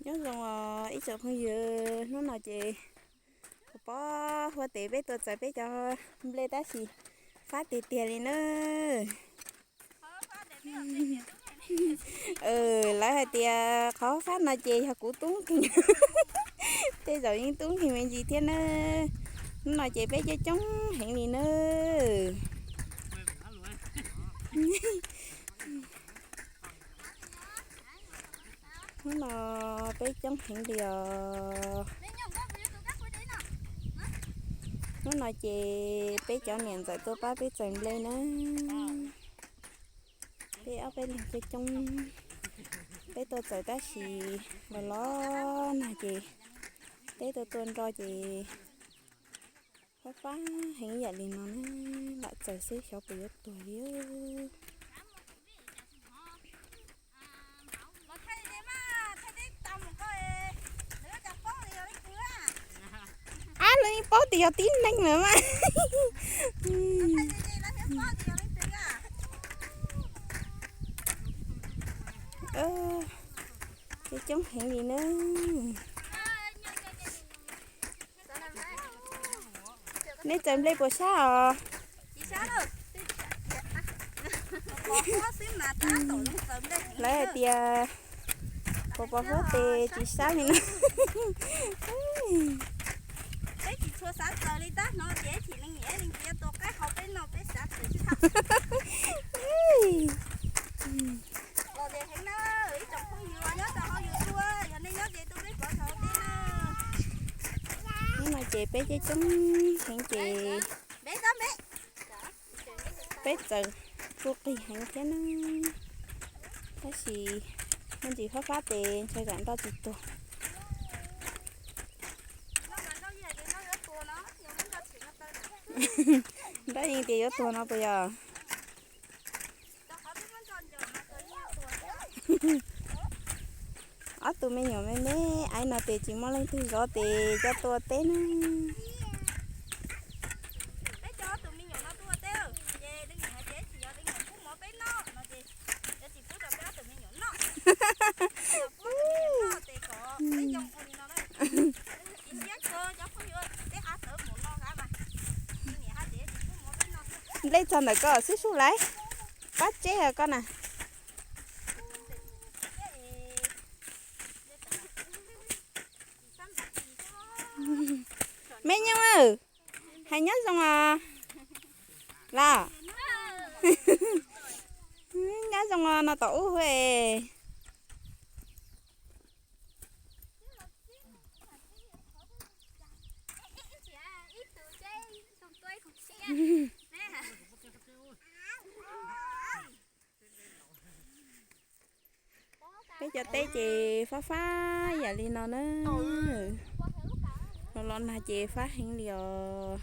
Nyob zoo os ib tsoom phooj ywg, hnub no ces pov pob huab tes peb tuaj txais peb cov nplej tab sis fab tiag tiag li na. Lawv hais tias qhov fab no ces yog kuv tub nkeeg, tej zaum yeej tub nkeeg me ntsis thiab na. Hnub no ces peb coob coob heev li na. Hnub no peb coob heev li os. Hnub no ces peb cov niam ntxawm tuaj pab peb txais nplej na. Peb ob peb leeg coob coob, peb tuaj txais tab sis los los nag ces peb tuaj tua nro ces fab fab heev yam li no na, lam txais xwb xyov puas yuav tuag li. Ab, lawv yeej paub tias yog tib neeg lawm mas. Coob coob heev li na. Nej txais nplej puas sab os? Lawv hais tias pov pov huab tes tsis sab li no. Hnub no ces peb coob coob heev ces peb txaws kuj qig heev thiab na. Tab sis muaj ntsis fab fab tes ntshai tsam nroj tsis tuag. Nroj yeej tias yuav tuag no puas yog? Ob tug me nyuam me me aiv no ces tsis muaj leej twg zov ces coj tuaj teb na. Nplej txog ntawm ko xwb sub laiv, pab tseb os koj na. Me nyuam, hais nyob zoo os. Los, nyob zoo os no tom ub hu. Peb cov teb ces fab fab yam li no na. Los los nag ces fab heev li os.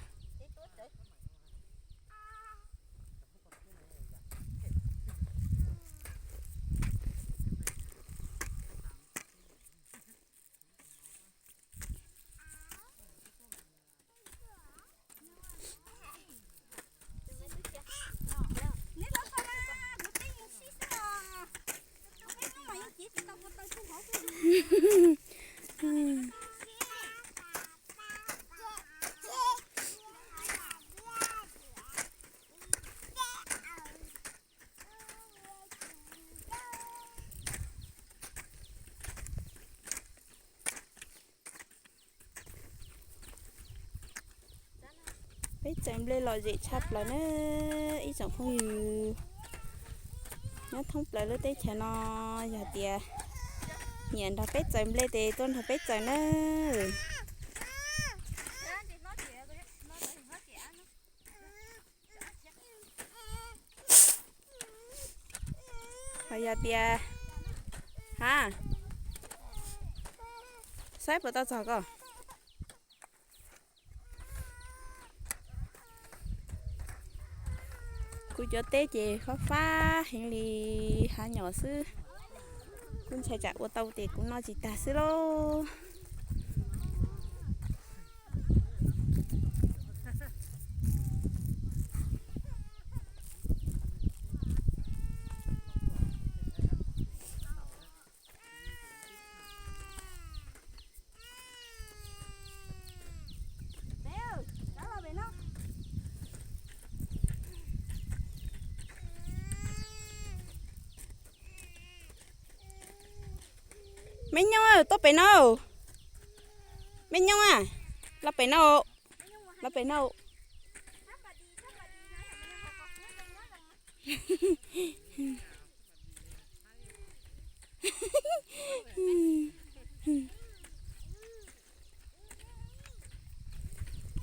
Peb txais nplej lom zem tshaj plaws na ib tsoom phooj ywg. Nyob thoob plaws lub teb chaws no yog tias nyiam nrog peb txais nplej ces tuaj nrog peb txais nawb. Ho yog tias, ha, saib puas tau txog koj. Kuv cov teb ces fab fab heev li, hav nyom xwb. Kuv ntshai tsam ua tau ces kuv noj tsis tag xwb lauj. Me nyuj, tuaj pem no. Me nyuj a, los pem no, los pem no.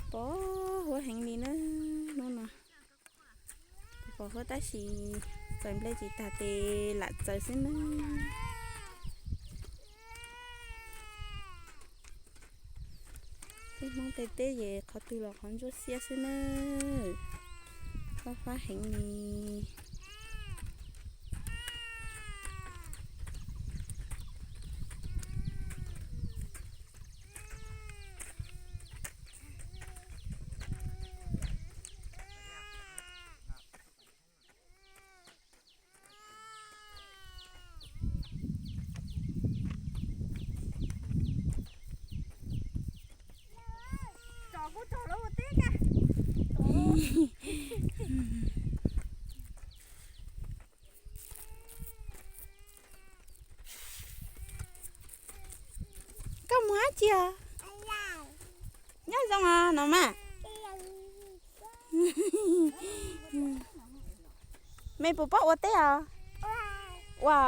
Pov huab heev li na, hnub no. Pov huab tab sis txawm nplej tsis tag tes lam txawv xwb na. Tej Hmoob tej teb ces qhov twg los qhov ntsuab xiab xwb na. Fab fab heev li. Koj mus dab tsi os? Nyob zoo os no mas. Me puas paub ua teb os? Ua.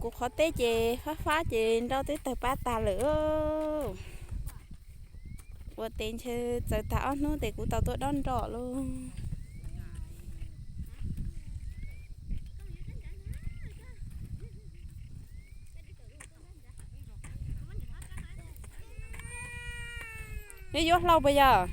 Kuv qhov teb ces fab fab ces nrauj twb tawg pab tag lawm. Ua tes ntshe txawm tag ob hnub tes kuv tau tuaj dob nroj lauj. Neb yuav hlau puas yog?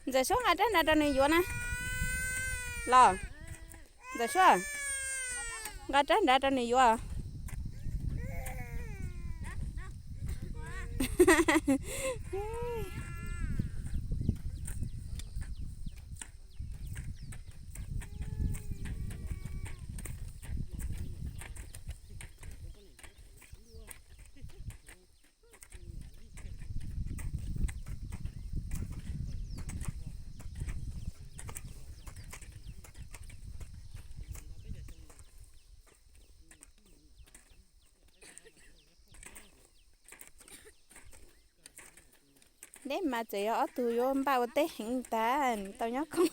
Ntxawm Suab nqa rab nrad rau nws yuav na. Los, Ntxawm Suab, nqa rab nrad rau nws yuav. Neb mas txawm yog ob tug yuav npaj ua teb heev tas tau nyob khoom.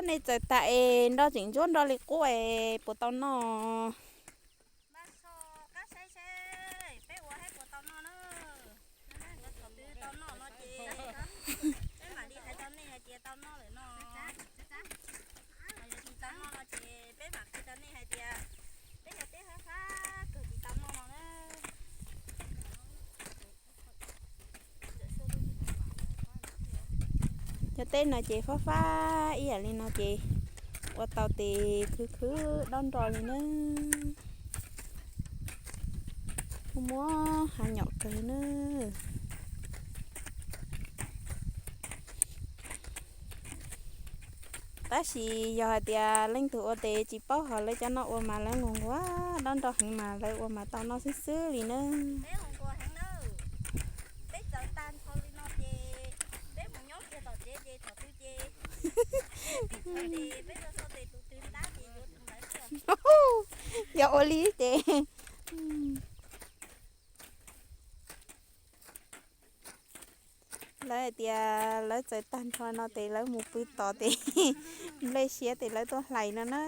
Nej txawm tas es nroj tseem ntsuab nroj li qub es puas tau noj? Npaj so qab saib seb peb ua thiab puas tau noj na. Thaum twg tau noj no ces peb mam li hais rau nej hais tias tau noj lawm no. Yog tsis tau noj no ces peb mam qhia rau nej hais tias peb yog peb fab fab kawg tsis tau noj no na. Cov teb no ces fab fab ib yam li no ces ua tau tes khwv khwv dob nro li na. Muaj muaj hav nyom kawg na. Tab sis yog hais tias leej twg ua tes tsis paub hos lawv cov no ua mas lawv nquag nquag dob nro heev mas lawv ua mas tau noj xwb xwb li na. Peb nquag heev na. Peb txawm tag nrho li no ces peb mus nyob kiag tom tsev ces thaum twg ces peb txhawj ces peb txhawj txhawj ces tus twg ntab ces yuav tus ntawd xwb. Yog ua li ces lawv hais tias lawv txawm tag nrho no ces lawv mus pw tod ces nplej siab ces lawv tuaj hlais no na.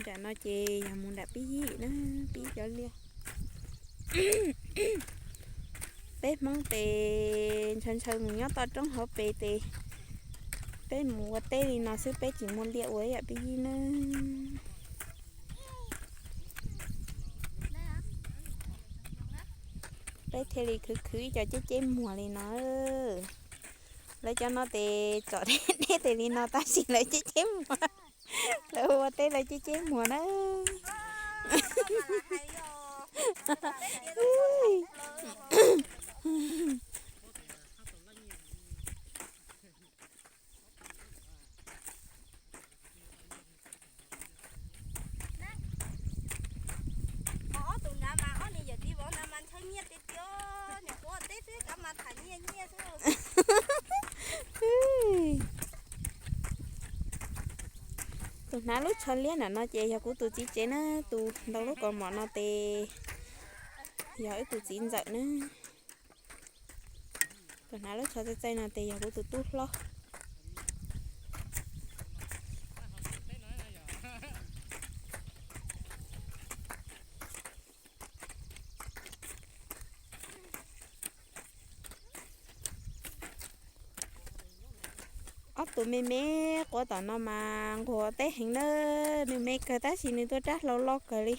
Nram no ces yog mus nram Pib Yij na, Pib cov liaj. Peb Hmoob tes ntshaw ntshaw mus nyob toj roob hauv pes tes peb mus ua teb li no xwb, peb tsis muaj liaj ua ib yam Pib Yij na. Peb thiaj li khwv khwv ib co ceb ceb muag li no. Lawv cov no tes tsom deb deb tes li no tab sis lawv ceb ceb muag. Lawv ua teb lawv ceb ceb muag na. Ob tug nrad mas ob niag yawm txiv vauv nrad mas ntshaw nyiaj tiag tiag, niam qhuav teb xwb kav mas tham nyiaj nyiaj xwb. Tus hnav lub tsho liab nram no ces yog kuv tus txiv tsev na, tus ntaus lub kaus mom no tes yog wb tus txiv ntxawm na. Tus hnav lub tsho txaij txaij no tes yog kuv tus tub hlob. Ob tug me me quav tom no mas nquag teb heev na, nws me kawg tab sis nws tuaj rab hlau loj kawg li.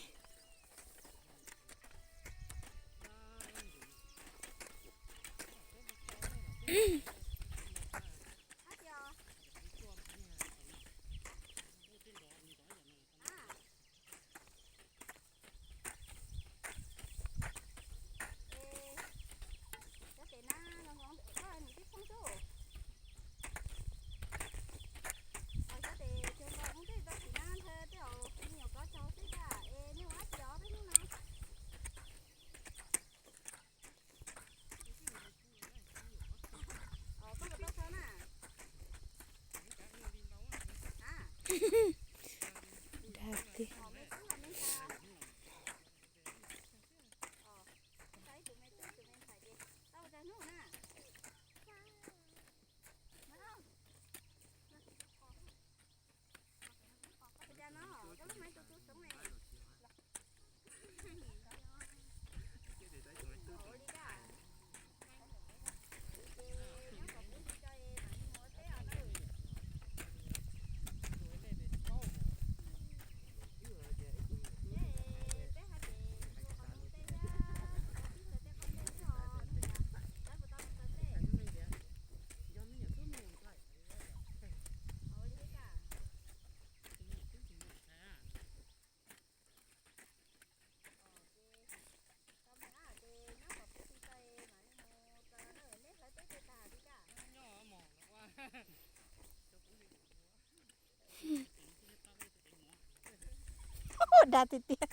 Dag tiag. Dag tiag tiag.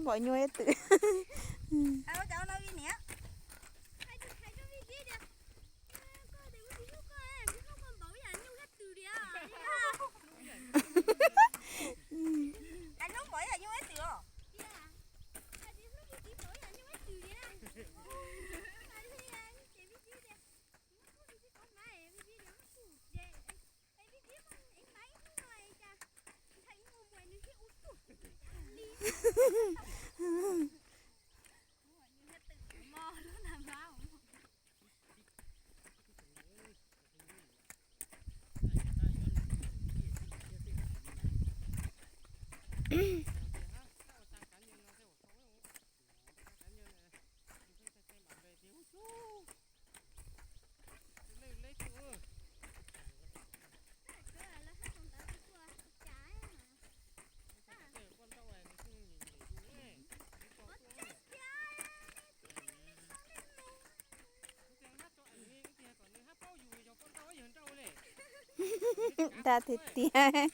Npaum nyuj ib twm. Dag tiag tiag.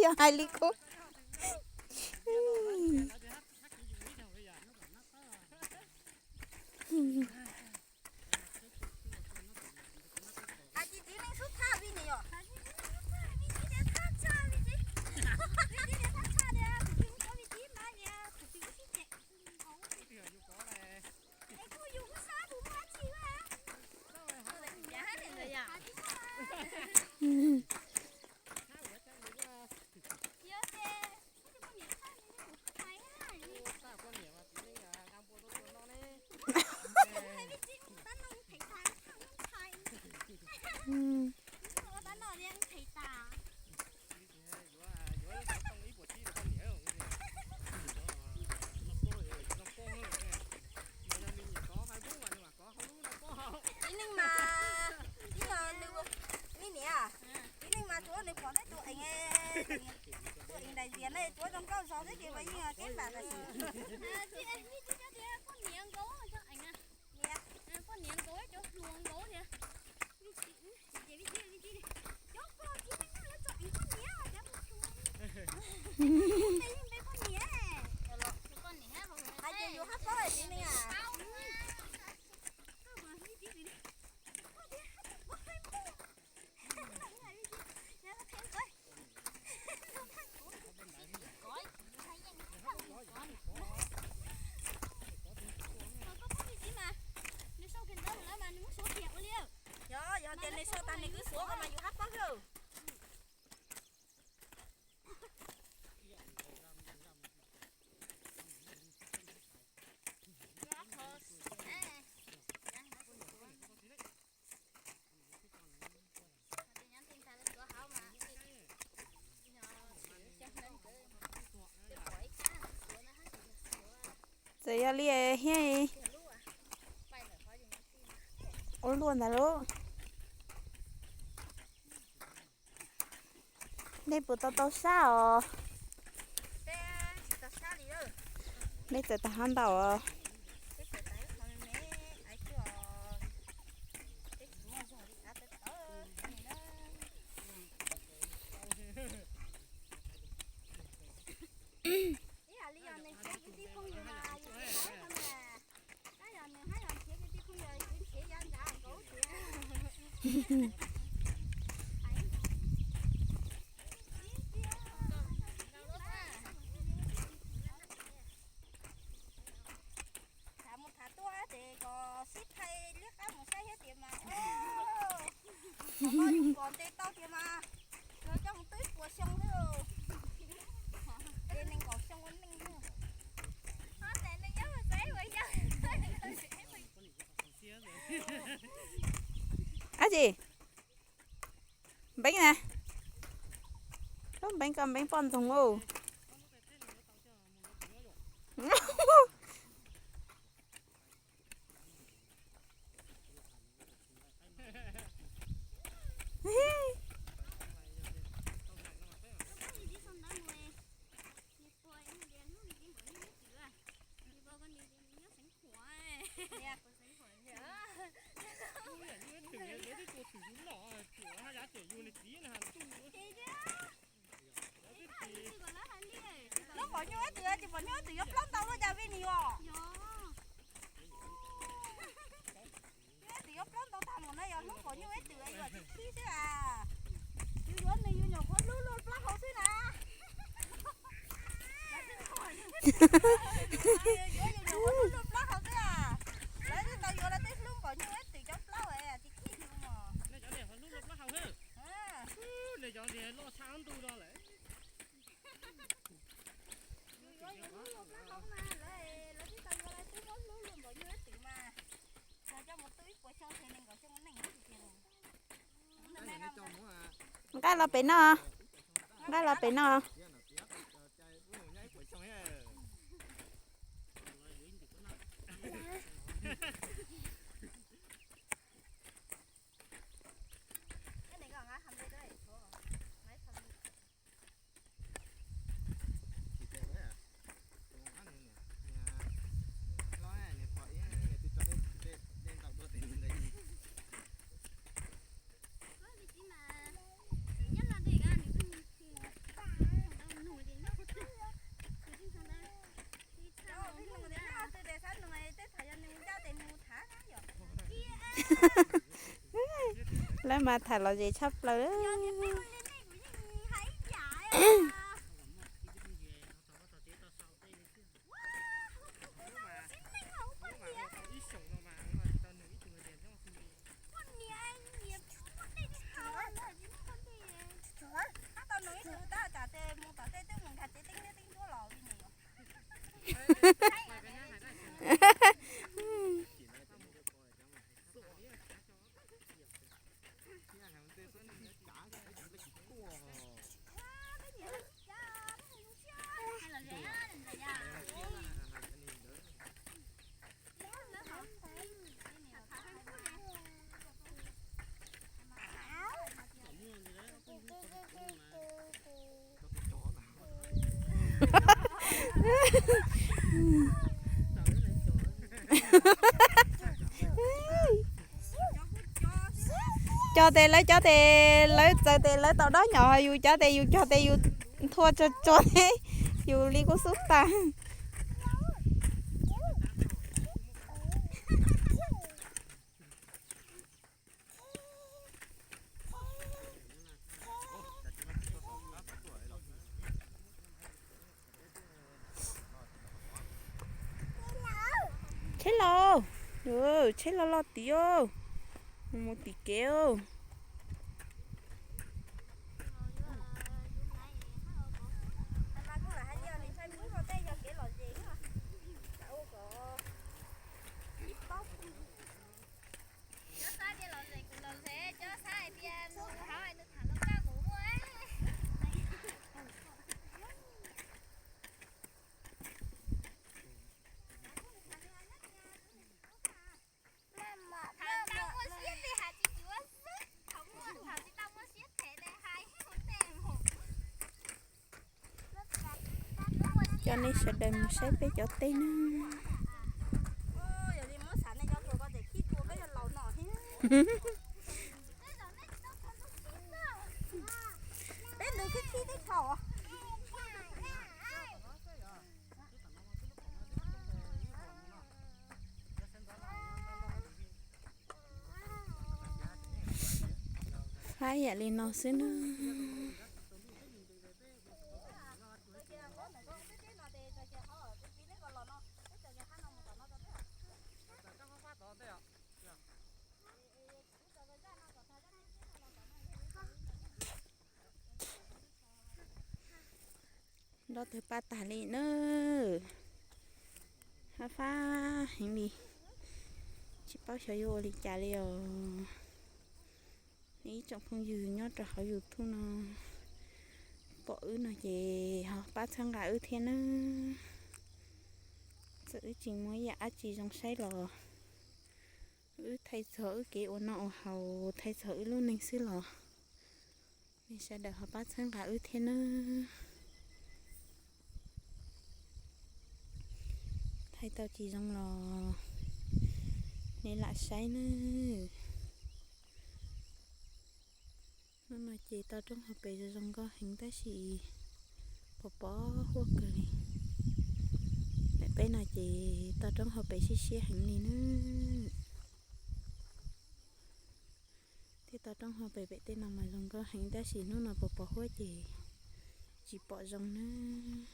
Yog hais li kuv. Tib neeg mas, tib neeg mas tsuav nws pom tej tus eev, tus eev daim ziav ne tsuav zoo nkauj zog xwb ces mas yeej keb npam tas xwb. Poj niam nkaus cov hluas nkaus thiab. Cov pog tib neeg lawv txom eev poj niam, cov pog txhua. Peb yeej peb poj niam. Hais tias yus hab paub hais tib neeg. Yog, yog tias nws sau tas nws kuj suav ko mas yus hab paub. Txawm yog li thiab. Ua luaj ntag lauj. Nej puas tau tau sab os? Nej txawm tag hab ntau os. Tham mus tham tuaj ces kom sib thaij liab qab mus saib thiab tias mas, kom ntes tau tias mas, yuav coj mus twb puas xyoo xwb, ces nees nkaum xyoo ua neej xwb. Dab tsi? Npeeb na, lub npeeb koj npeeb poj ntxoog lauj. Lub npaum nyuj ib twm ces npaum nyuj ib twm yuav plaub ntau luaj cas vim ne yom. Nyuj ib twm yuav plaub ntau tag npaum no yog lub npaum nyuj ib twm yuav tib khib xwb as. Yus yuav nws yus nyuam qhuav hlub luaj plaub hau xwb na. Yuav yus nyuam qhuav hlub luaj plaub hau xwb as. Lawv twb tau yuav lawv twb hlub npaum nyuj ib twm cov plaub tib khib yus mos. Yus yuav yus hlub luaj plaub hau mas lawv, lawv twb tau yuav lawv twb muab hlub luaj npaum nyuj ib twm mas. Yog coj mus tu ib puas xyoo xwb nees nkaum xyoo neej tiag tiag. Nqaij los pem no, nqaij los pem no. Lawv mas tham lom zem tshaj plaws. Cog tes lawv cov tes lawv txawv tes lawv tau dob nyom, yus cov tes yus cog tes yus nthua tso tso thiab, yus li kuj xub tag. Tsheb los, tsheb los loj tid, mus tim kev. Coj nej sawv daws mus saib peb cov teb na. Fab yam li no xwb na. Nroj twg paj tag li na. Fab fab heev li, tsis paub xyov yuav ua li cas li os. Ib tsoom phooj ywg nyob rau hauv YouTube no pom wb no ces ho pab txhawb nqa wb thiab na. Txawm wb tsis muaj ib yam dab tsi zoo saib los wb thaij txog wb kev ua noj ua haus, thaij txog wb lub neej xwb los Sawv daws ho pab txhawb nqa wb thiab nawb. Thaij tau tsis zoo los nej lam saib nawb. Hnub no ces toj roob hauv pes zoo zoo nkauj heev tab sis pos pos huab kawg li. Pem peb no ces toj roob hauv pes siab siab heev li nawb. Tej toj roob hauv pes pem tej no mas zoo nkauj heev tab sis hnub no pos pos huab ces tsis pom zoo nawb.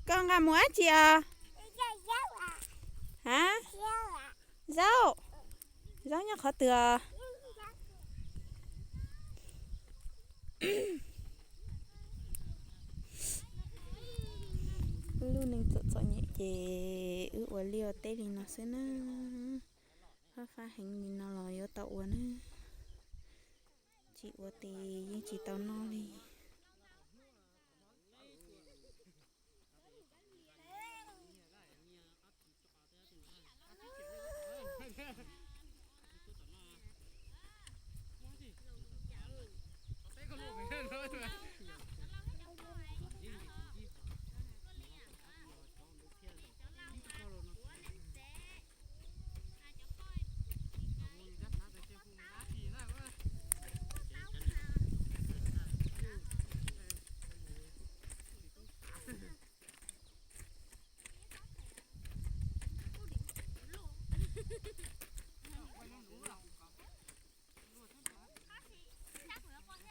Koj nqa mus dab tsi os? Ha? Zaub. Zaub nyob qhov twg os? Wb lub neej txom txom nyem ces wb ua liaj ua teb li no xwb na. Fab fab heev li no los yuav tau ua na. Tsis ua ces yeej tsis tau noj li.